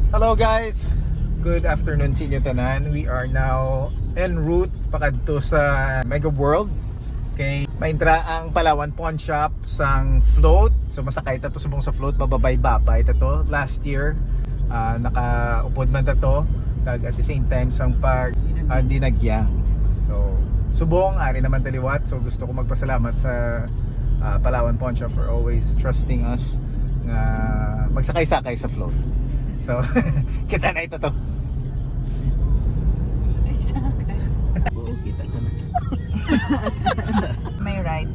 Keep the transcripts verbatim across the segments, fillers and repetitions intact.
Hello guys! Good afternoon sa inyo tanan. We are now en route pakadto sa Mega World. Kay maintra ang Palawan Pawn Shop sang float. So masakay ta to subong sa float, bababay-babay ta to. Last year, ah, nakaupod man ta to. Kag at the same time sang pag ah, dinagyang. So subong ari naman ta liwat. So gusto ko magpasalamat sa ah, Palawan Pawn Shop for always trusting us nga magsakay-sakay sa float. So kita na ito to. Oo, kita ko na. May ride.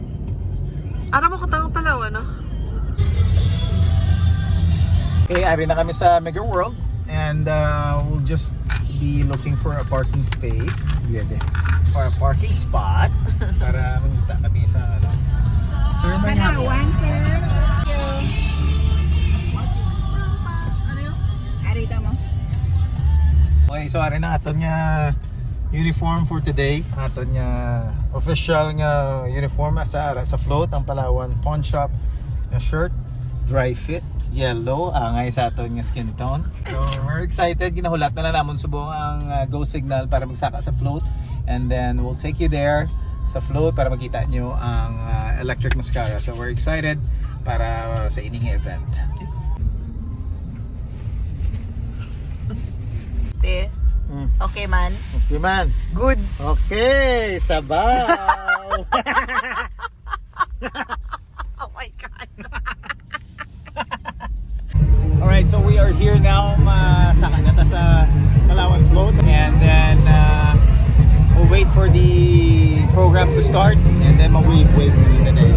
Ara mo ko tang Palawan, no? Okay, ari na kami sa Mega World and uh, we'll just be looking for a parking space. Yeah, de. For a parking spot para mangita kami sa ano. Sir, may Palawan, sir. Ari daw mo. Okay, so ari na aton nga uniform for today. Aton nga official nga uniform sa ara sa float ang Palawan Pawn Shop nga shirt, dry fit, yellow, angay sa aton nga skin tone. So we're excited. Ginahulat na lang namon subong ang uh, go signal para magsaka sa float, and then we'll take you there sa float para makita nyo ang uh, electric mascara. So we're excited para sa ining event. Te, Mm. Okay man. Okay man. Good. Okay, sabaw. Oh my God. Alright, so we are here now. Masaka na ta sa Palawan float, and then uh, we'll wait for the program to start, and then mag-wave-wave na rin tayo.